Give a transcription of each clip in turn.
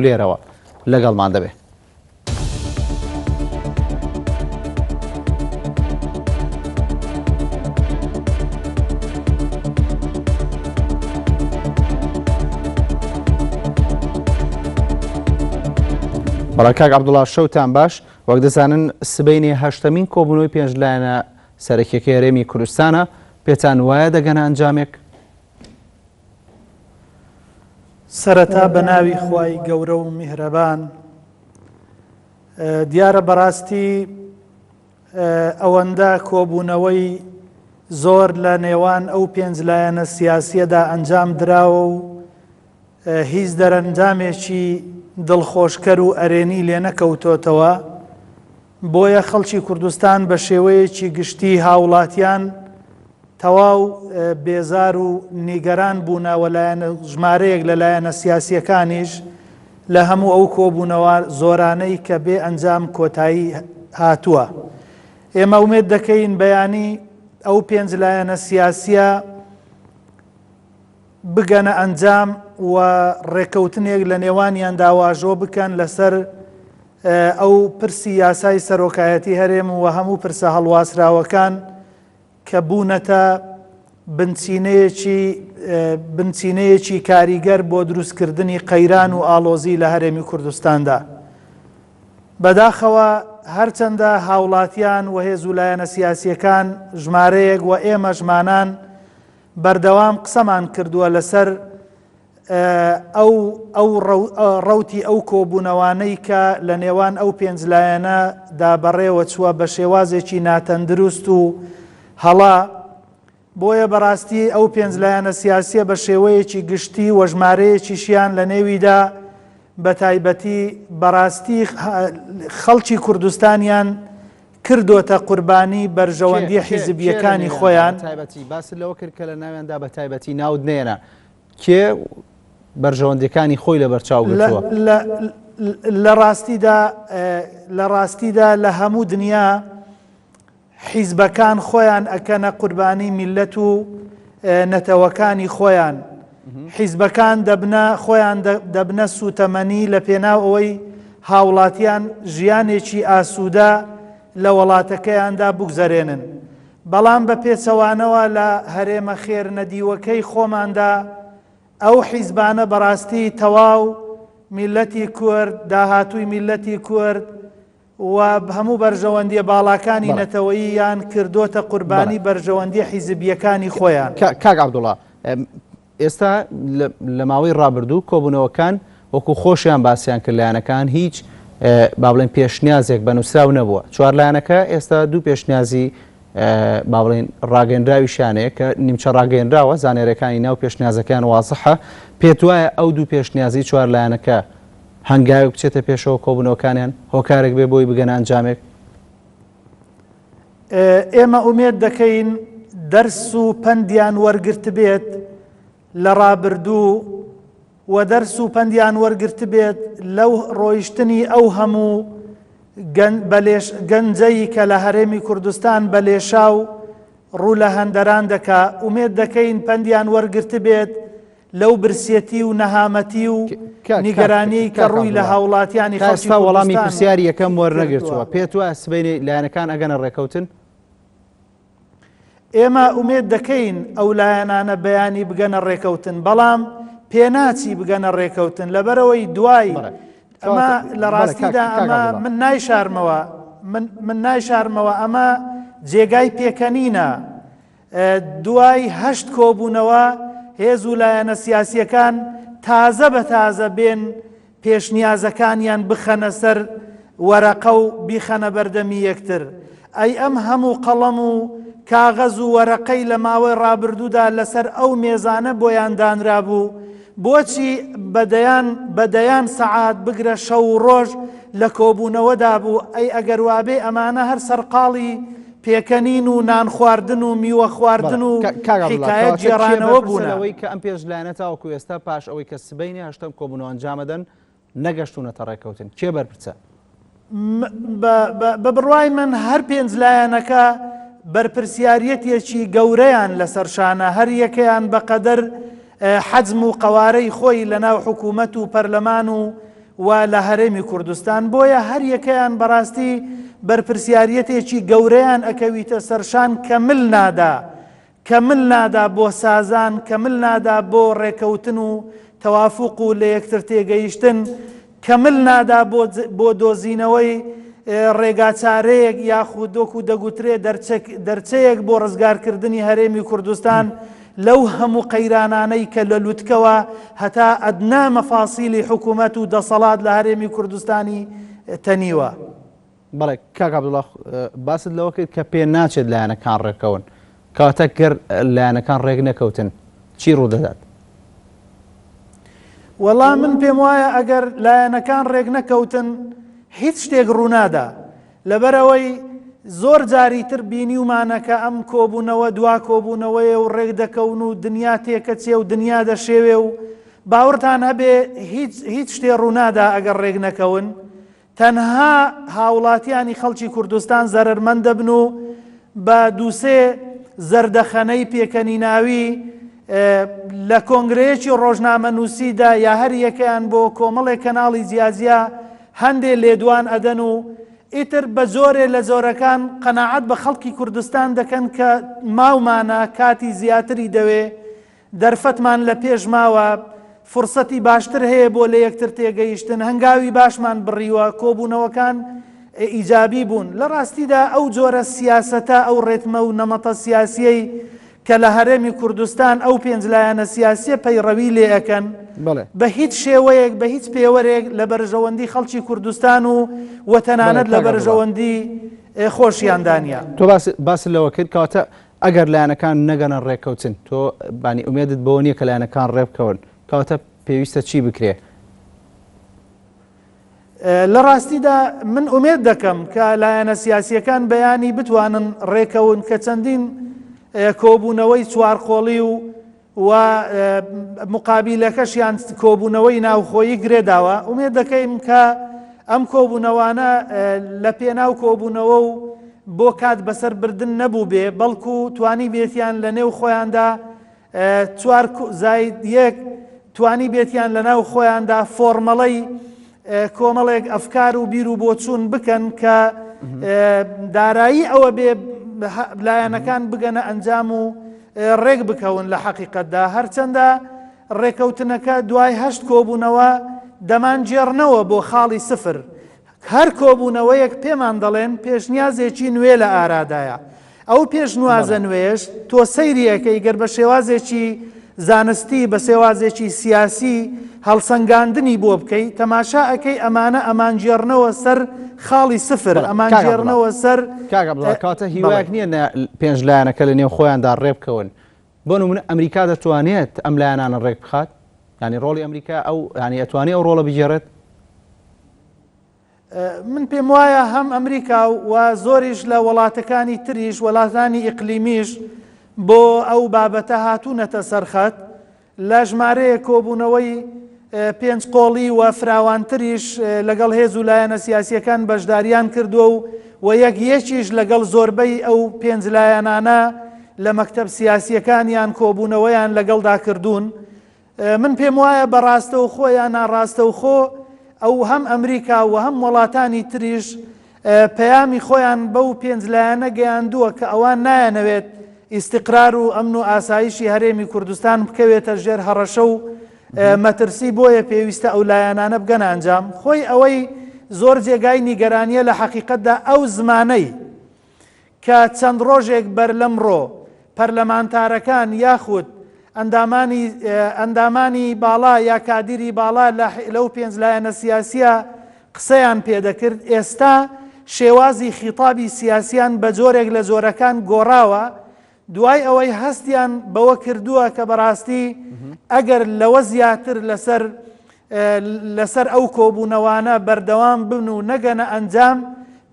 هەولێرەوە لەگەڵمان دەبێ. بەڵێ کاک عەبدوڵا شەوتان باش وەک دەزانن سبەینێ هەشتەمین کۆبوونەوەی پێنج لایەنە سەرەکیەکەی هەرێمی کوردستانە پێتان وایە دەگەنە ئەنجامێک؟ سەرەتا بە ناوی خوای گەورە و میهرەبان دیارە بەڕاستی ئەوەندە کۆبوونەوەی زۆر لە نێوان ئەو پێنج لایەنە سیاسیەدا ئەنجام دراوە و هیچ دەرەنجامێکی دڵخۆشکەر و ئەرێنی لێ نەکەوتۆتەوە بۆیە خەڵکی کوردستان بە شێوەیەکی گشتی هاوڵاتیان تەواو بێزار و نیگەران بوونە و لایەنە ژمارەیەک لە لایەنە سیاسییەکانیش لە هەموو ئەو کۆبوونەوە زۆرانەی کە بێ ئەنجام کۆتایی هاتووە. ئێمە ئومێد دەکەین بەیانی ئەو پێنج لایەنە سیاسییە بگەنە ئەنجام و ڕێککەوتنێک لە نێوانیاندا واژۆ بکەن لەسەر ئەو پرسی یاسای سەرۆکایەتی هەرێم و هەموو پرسە هەڵواسراوەکان کە بوونەتە بنچینەیەکی بنچینەیەکی کاریگەر بۆ دروستکردنی قەیران و ئاڵۆزی لە هەرێمی کوردستاندا. بەداخەوە هەرچەندە هاوڵاتیان و هێز و لایەنە سیاسیەکان ژمارەیەک و ئێمەشمانان بەردەوام قسەمان کردووە لەسەر ئەو ئەو ڕەوتی ئەو کۆبوونەوانەی کە لە نێوان ئەو پێنج لایەنە دا بەڕێوە چووە بە شێوازێکی ناتەندروست و هەڵە بۆیە بەڕاستی ئەو پێنج لایەنە سیاسیە بە شێوەیەکی گشتی و ژمارەیەکیشیان لە نێویدا بە تایبەتی بەڕاستی خەڵکی کوردستانیان کردۆتە قوربانی بەرژەوەندیە حیزبیەکانی خۆیان. تایبەتی باست لەوە کرد کە لە ناویاندا بە تایبەتی ناوت نێنا کێ بەرژەوەندیەکانی خۆی لەبەر چاو گرتووە؟ لە ڕاستیدا لە ڕاستیدا لە هەموو دنیا حیزبەکان خۆیان ئەکەنە قوربانی میلەت و نەتەوەکانی خۆیان حیزبەکان دەبنە خۆیان دەبنە سوتەمەنی لە پێناو ئەوەی هاوڵاتیان ژیانێکی ئاسوودە لە وەڵاتەکەیاندا بگوزەرێنن بەڵام بە پێچەوانەوە لە هەرێمە خێر نەدیوەکەی خۆماندا ئەو حیزبانە بەڕاستی تەواو میللەتی کورد، داهاتووی میللەتی کورد و هەموو بەرژەوەندیە باڵاکانی نەتەوەییان کردۆتە قوربانی بەرژەوەندیە حیزبیەکانی خۆیان. کاک عەبدوڵا ئێستا لە ماوەی ڕابردوو کۆبوونەوەکان وەکو خۆشیان باسیان کرد لایەنەکان هیچ با بڵێن پێشنیازێک بە نووسراو نەبووە چوار لایەنەکە ئێستا دوو پێشنیازی با بڵێن ڕاگەنراویشانەیە کە نیمچە ڕاگەنراوە زانێرەکانی ناو پێشنیازەکان وازحە پێت وایە ئەو دوو پێشنیازی چوار لایەنەکە هەنگاوێک بچێتە پێشەوە کۆبوونەوەکانیان هۆکارێک بێ بۆی بگەنە ئەنجامێک؟ ئێمە ئومێد دەکەین دەرس و پەندیان وەرگرتبێت لە ڕابردوو و دەرس و پەندیان وەرگرتبێت لەو ڕۆیشتنی ئەو هەموو گەنجەی کە لە هەرێمی کوردستان بە لێشاو ڕوو لە هەندەران دەکا ئومێد دەکەین پەندیان وەرگرتبێت لەو برسێتی و نەهامەتی و نیگەرانیەی کە ڕووی لە هاوڵاتیانی خەڵکی کوردستان وەڵامی پرسیاری یەکەم وەرنەگرتووە کردووە. پێت وایە سبەینێ لایەنەکان ئەگەنە ڕێکەوتن؟ ئێمە ئومێد دەکەین ئەو لایەنانە بەیانی بگەنە ڕێکەوتن، بەڵام پێناچی بگەنە ڕێکەوتن، لەبەرئەوەی دوای ئەمە لە ڕاستیدا ئەمە من نایشارمەوە من نایشارمەوە ئەمە جێگای پێکەنینە دوای هەشت کۆبوونەوە هێز و لایەنە سیاسییەکان تازە بە تازە بێن پێشنیازەکانیان بخەنە سەر وەرەقە و بیخەنە بەردەمی یەکتر. ئەی ئەم هەموو قەڵەم و کاغەز و وەرەقەی لە ماوەی ڕابردوودا لەسەر ئەو مێزانە بۆیان دانرابوو، بۆچی بە دەیان بە دەیان سەعات بگرە شەو و ڕۆژ لە کۆبوونەوەدا بوو؟ ئەی ئەگەر وابێ ئەمانە هەر سەرقاڵی پێکەنین و نان خواردن و میوە خواردن و حیکایەت گێڕانەوە بوونە. لەوەی کە ئەم پێنج لایەنە تاوەکو ئێستا پاش ئەوەی کە سبەینێ هەشتەم کۆبوونەوە ئەنجامەدەن نەگەشتوونەتە ڕێککەوتن کێ بەرپرسە؟ بە بڕوای من هەر پێنج لایەنەکە بەرپرسیاریەتێکی گەورەیان لەسەر شانە، هەر یەکەیان بەقەدەر حەجم و قەوارەی خۆی لەناو حکوومەت و پەرلەمان و. و لە هەرێمی کوردستان، بۆیە هەر یەکەیان بەڕاستی بەرپرسیاریەتێکی گەورەیان ئەکەویتە سەرشان کە مل نادا کە مل نادا بۆ سازان، کە مل نادا بۆ ڕێکەوتن و تەوافوق و لە یەکتر تێگەیشتن، کە مل نادا بۆ بۆ دۆزینەوەی ڕێگاچارەیەک یاخود وەکو دەگوترێ دەرچەیەک بۆ ڕزگارکردنی هەرێمی کوردستان لەو هەموو قەیرانانەی کە لە لوتکەوە هەتا ئەدنا مەفاسیلی حکوومەت و دەسەڵات لە هەرێمی کوردستانی تەنیوە. بەڵێ کاک عەبدوڵا باست لەوە کرد کە پێ ناچێت لایەنەکان ڕێککەون، کەواتە گەر لایەنەکان ڕێک نەکەوتن چی ڕوودەدات؟ وەڵا من پێم وایە ئەگەر لایەنەکان ڕێک نەکەوتن هیچ شتێک ڕوونادا لەبەرئەوەی زۆر جاری تر بینیومانە کە ئەم کۆبوونەوە دوا کۆبوونەوەیە و ڕێک دەکەون و دنیا تێکەچێ و دنیا دەشێوێ و باوەڕتان هەبێ هیچ هیچ شتێ ڕوونادا ئەگەر ڕێک نەکەون تەنها هاوڵاتیانی خەڵکی کوردستان زەرەرمەند دەبن و بە دووسێ زەردەخەنەی پێکەنیناوی لە کۆنگرەیەکی ڕۆژنامەنووسیدا یا هەر یەکەیان بۆ کۆمەڵێک کەناڵی جیاجیا هەندێ لێدوان ئەدەن و ئیتر بە جۆرێ لە جۆرەکان قەناعەت بە خەڵکی کوردستان دەکەن کە ماومانە کاتی زیاتری دەوێ دەرفەتمان لە پێش ماوە، فرسەتی باشتر هەیە بۆ لە یەکتر تێگەیشتن، هەنگاوی باشمان بڕیوە، کۆبوونەوەکان ئیجابی بوون. لە ڕاستیدا ئەو جۆرە سیاسەتە، ئەو ڕێتمە و نەمەتە سیاسییەی کە لە هەرێمی کوردستان ئەو پێنج لایەنە سیاسییە پەیڕەوی لێ ئەکەن، بە هیچ شێوەیەک، بە هیچ پێوەرێک لە بەرژەوەندی خەڵکی کوردستان و و تەنانەت لە بەرژەوەندی خۆشیاندا نییە. تۆ باست لەوە کرد کەواتە ئەگەر لایەنەکان نەگەنە ڕێککەوتن، تۆ بانی ئومێدت بەوە نییە کە لایەنەکان ڕێبکەون، کەواتە پێویستە چی بکرێ؟ لە ڕاستیدا من ئومێد دەکەم کە لایەنە سیاسییەکان بەیانی بتوانن ڕێکەون کە چەندین کۆبوونەوەی چوارقۆڵی و و مقابیلەکەشیان کۆبوونەوەی ناوخۆیی گرێداوە، ئومێد دەکەین کە ئەم کۆبوونەوانە لە پێناو کۆبوونەوە و بۆ کات بەسەر بردن نەبووبێ، بەڵکو توانیبێتیان لە نێو خۆیاندا چوار زاید یەک توانیبێتیان لە ناو خۆیاندا فۆرمەڵەی کۆمەڵێک ئەفکار و بیر و بۆچوون بکەن کە دارایی ئەوە بێ لایەنەکان بگەنە ئەنجام و ڕێک بکەون لە حەقیقەتدا هەرچەندە ڕێکەوتنەکە دوای هەشت کۆبوونەوە دەمانگێڕنەوە بۆ خاڵی سفر هەر کۆبوونەوەیەک پێمان دەڵێن پێشنیازێکی نوێ لە ئارادایە. ئەو پێشنوازە نوێیەش تۆ سەیری ئەکەی گەر بە شێوازێکی زانستی، بە سێوازێکی سیاسی هەڵسەنگاندنی بۆ بکەی، تەماشا ئەکەی ئەمانە ئەمانگێڕنەوە سەر خاڵی سفر، ئەمانگێڕنەوە سەر. کاک عەبدوڵا، کەواتە هیوایەک نییە پێنج لایەنەکە لە نێو خۆیاندا ڕێبکەون. بۆ نموونە ئەمریکا دەتوانێت ئەم لایەنانە ڕێک بخات؟ یانی ڕۆڵی ئەمریکا ئەو یانی ئەتوانێ ئەو ڕۆڵە بگێڕێت؟ من پێم وایە هەم ئەمریکا و زۆریش لە وڵاتەکانی تریش وڵاتانی ئیقلیمیش بۆ ئەو بابەتە هاتوونەتە سەرخەت لە ژمارەیەک کۆبوونەوەی پێنج قۆڵی و فراوانتریش لەگەڵ هێز و لایەنە سیاسییەکان بەشداریان کردووە و و یەک یەکیش لەگەڵ زۆربەی ئەو پێنج لایەنانە لە مەکتەب سیاسییەکانیان کۆبوونەوەیان لەگەڵدا کردوون. من پێم وایە بە ڕاستەوخۆ یا ناڕاستەوخۆ ئەو هەم ئەمریکا و هەم وڵاتانی تریش پەیامی خۆیان بەو پێنج لایەنە گەیاندووە کە ئەوان نایانەوێت ئیستیقرار و ئەمن و ئاسایشی هەرێمی کوردستان بکەوێتە ژێر هەڕەشە و مەترسی بۆیە پێویستە ئەو لایەنانە بگەنە ئەنجام. خۆی ئەوەی زۆر جێگای نیگەرانیە لە حەقیقەتدا ئەو زمانەی کە چەند ڕۆژێک بەر لەمڕۆ پەرلەمانتارەکان یاخود ئەندامانی ئەندامانی باڵا یا کادیری باڵا لەو پێنج لایەنە سیاسیە قسەیان پێدەکرد ئێستا شێوازی خیتابی سیاسیان بە جۆرێک لە جۆرەکان گۆڕاوە دوای ئەوەی هەستیان بەوە کردووە کە بەڕاستی ئەگەر لەوە زیاتر لەسەر لەسەر ئەو کۆبوونەوانە بەردەوام بن و نەگەنە ئەنجام،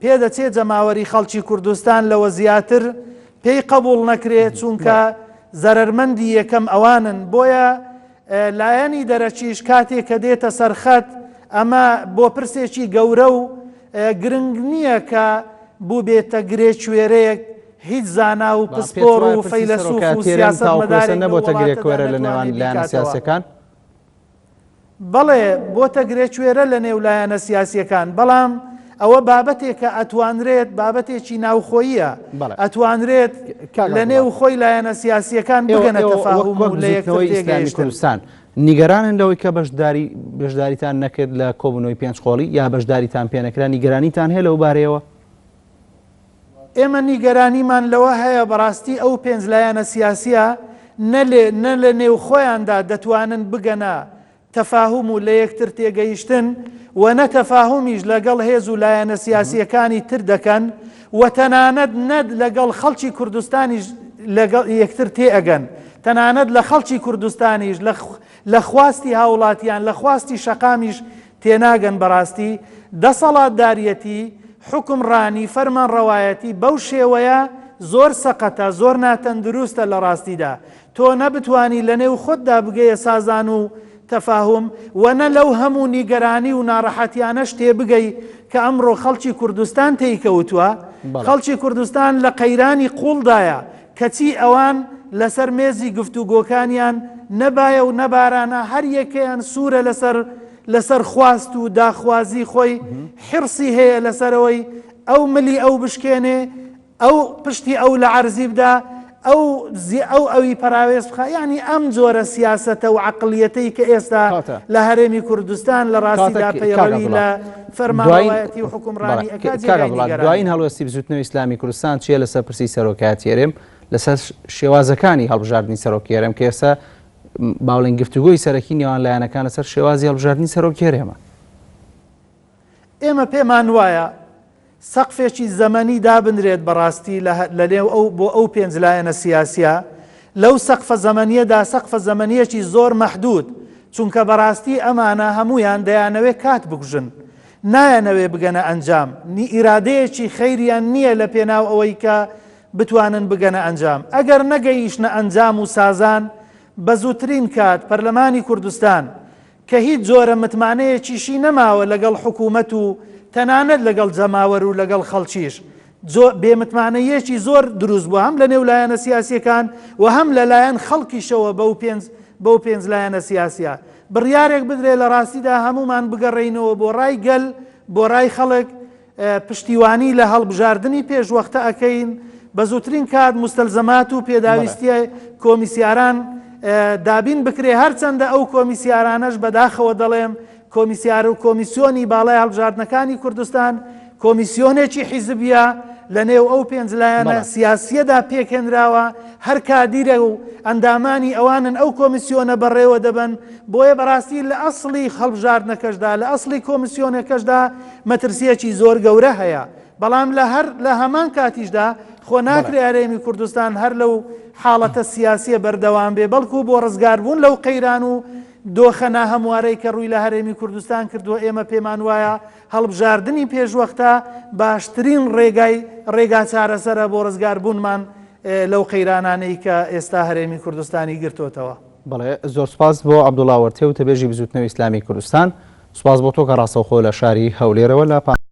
پێدەچێ جەماوەری خەڵکی کوردستان لەوە زیاتر پێی قەبووڵ نەکرێ، چوونکە زەرەرمەندی یەکەم ئەوانن، بۆیە لایەنی دەرەکیش کاتێ کە دێتە سەر خەت، ئەمە بۆ پرسێکی گەورە و گرنگ نییە کە بووبێتە گرێ کوێرەیەک، هیچ زانا و پسپۆڕ و فەیلەسوف و سیاسەتمەدارێک لەو وڵاتەدا نەتوانێ بیکاتەوە. بەڵێ بۆتە گرێکوێرە لە نێو لایەنە سیاسیەکان، بەڵام ئەوە بابەتێکە ئەتوانرێت بابەتێکی ناوخۆییە، ئەتوانرێت لە نێو خۆی لایەنە سیاسیەکان بگەنە تەفاهوم و لە یەکتر تێگەیشتن. کوردستان نیگەرانن لەوەی کە بەشداری بەشداریتان نەکرد لە کۆبوونەوەی پێنج قۆڵی یا بەشداریتان پێنەکرا نیگەرانیتان هەیە لەو بارەیەوە؟ ئێمە نیگەرانیمان لەوە هەیە بەڕاستی ئەو پێنج لایەنە سیاسیە نە لێ نە لە نێو خۆیاندا دەتوانن بگەنە تەفاهوم و لە یەکتر تێگەیشتن و نە تەفاهومیش لەگەڵ هێز و لایەنە سیاسیەکانی تر دەکەن و تەنانەت نە لەگەڵ خەڵکی کوردستانیش لەگەڵ یەکتر تێئەگەن تەنانەت لە خەڵکی کوردستانیش لە لە خواستی هاوڵاتیان لە خواستی شەقامیش تێناگەن بەڕاستی دەسەڵاتداریەتی حوکمڕانی فەرمانڕەوایەتی بەو شێوەیە زۆر سەقەتە زۆر ناتەندروستە لە ڕاستیدا تۆ نە بتوانی لە نێو خۆتدا بگەیە سازان و تەفاهوم و نە لەو هەموو نیگەرانی و ناڕەحەتیانەش تێبگەی کە ئەمڕۆ خەڵکی کوردستان تێیکەوتوە خەڵکی کوردستان لە قەیرانی قوڵدایە کەچی ئەوان لەسەر مێزی گفتوگۆکانیان نە بایە و نە بارانە، هەر یەکەیان سوورە لەسەر لەسەر خواست و داخوازی خۆی، حیڕسی هەیە لەسەرەوەی ئەو ملی ئەو بشکێنێ، ئەو پشتی ئەو لە عەرزی بدا، ئەو ئەو ئەوی پەراوێز بخا، یانی ئەم جۆرە سیاسەتە و عەقڵیەتەی کە ئێستا لە هەرێمی کوردستان لە ڕاستیدا پەیڕەوی لە فەرمانڕەوایەتی و حوکمڕانی ئەکا جێگای نیگەرانیە. دوایین هەڵوێستی بزوتنەوەی ئیسلامی کوردستان چیە لەسەر پرسی سەرۆکایەتی هەرێم لەسەر شێوازەکانی هەڵبژاردنی سەرۆکی هەرێم کە ئێستا باڵین گفتوگۆی سەرەکی نێوان لایەنەکان لەسەر شێوازی هەڵبژاردنی سەرۆکی هەرێمە؟ ئێمە پێمان وایە سەقفێکی زەمەنی دابنرێت بەڕاستی لە لە نێو ئەو بۆ ئەو پێنج لایەنە سیاسیە لەو سەقفە زەمەنیەدا سەقفە زەمەنیەکی زۆر مەحدود چونکە بەڕاستی ئەمانە هەموویان دەیانەوێ کات بکوژن نایانەوێ بگەنە ئەنجام نی ئیرادەیەکی خەیریان نییە لە پێناو ئەوەی کە بتوانن بگەنە ئەنجام ئەگەر نەگەیشتنە ئەنجام و سازان بە زووترین کات پەرلەمانی کوردستان کە هیچ جۆرە متمانەیەکیشی نەماوە لەگەڵ حکوومەت و تەنانەت لەگەڵ جەماوەر و لەگەڵ خەڵکیش بێ متمانەییەکی زۆر دروست بووە هەم لەنێو لایەنە سیاسییەکان و هەم لەلایەن خەڵکیشەوە بەو پێنج بەو پێنج لایەنە سیاسییە بڕیارێک بدرێ لە ڕاستیدا هەموومان بگەڕێینەوە بۆ ڕای گەل بۆ ڕای خەڵک پشتیوانی لە هەڵبژاردنی پێشوەختە ئەکەین، بە زووترین کات موستەلزەمات و پێداویستیە کۆمیسیاران دابین بکرێ، هەرچەندە ئەو کۆمیسیارانەش بەداخەوە دەڵێم کۆمیسیار و کۆمیسیۆنی باڵای هەڵبژاردنەکانی کوردستان کۆمیسیۆنێکی حیزبیە لە نێو ئەو پێنج لایەنە سیاسیەدا پێکهێنراوە، هەر کادیرە و ئەندامانی ئەوانن ئەو کۆمیسیۆنە بەڕێوە دەبەن، بۆیە بەڕاستی لە ئەسڵی هەڵبژاردنەکەشدا لە ئەسڵی کۆمیسیۆنەکەشدا مەترسییەکی زۆر گەورە هەیە، بەڵام لە هەر لە هەمان کاتیشدا خۆ ناکرێ هەرێمی کوردستان هەر لەو حاڵەتە سیاسییە بەردەوام بێ، بەڵکو بۆ ڕزگاربوون لەو قەیران و دۆخە ناهەموارەی کە ڕووی لە هەرێمی کوردستان کردووە ئێمە پێمان وایە هەڵبژاردنی پێشوەختە باشترین ڕێگای ڕێگا چارەسەرە بۆ ڕزگاربوونمان لەو قەیرانانەی کە ئێستا هەرێمی کوردستانی گرتۆتەوە. بەڵێ زۆر سوپاس بۆ عەبدوڵا وەرتێ وتەبێژی بزووتنەوەی ئیسلامی کوردستان. سوپاس بۆ تۆ کە ڕاستەوخۆ لە شاری هەولێرەوە لە.